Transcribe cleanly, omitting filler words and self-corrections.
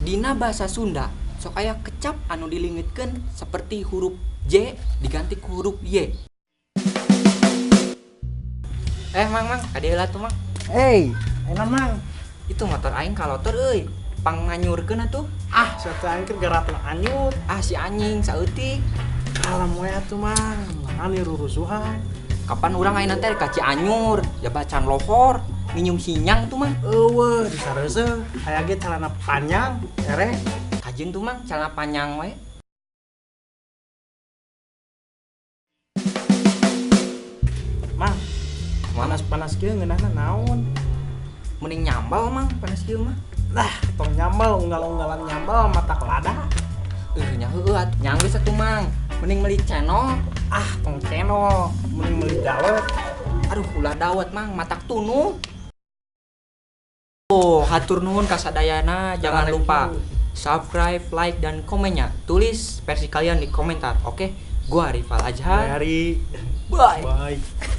Dina bahasa Sunda sok aya kecap anu dileungitkeun seperti huruf J diganti ku huruf Y. Mang mang, ka dieu lah tuh, Mang. Hey, enak, Mang. Itu motor aing kalotor euy. Panganyurkeun atuh. Ah, suatu aing keur garapna anyut. Ah, si anjing saeutik. Alam we atuh, Mang. Anu rurusuhan. Kapan urang ayeuna teh ka Cianjur, ya bacan lohor, minum sinyang tuh, Mang. Eueuh, disareuseuh. Aya ge celana panjang, ereh. Kajeun tuh, Mang, celana panjang we. Mang, panas-panas kieu ngeunahna naon? Mending nyambal, Mang, panas kieu mah. Lah, tong nyambal, unggal-unggalan nyambal mata kelada. Nya heueuh atuh. Nyang geus atuh, Mang. Mending meuli cenol. Ah, tong cenol, mending meuli dawet. Aduh, ulah dawet, Mang, matak tunu. Oh, hatur nuhun ka sadayana. Jangan lupa subscribe, like, dan komennya. Tulis versi kalian di komentar, oke? Gua Rival Azhar. Bye, Hari. Bye. Bye.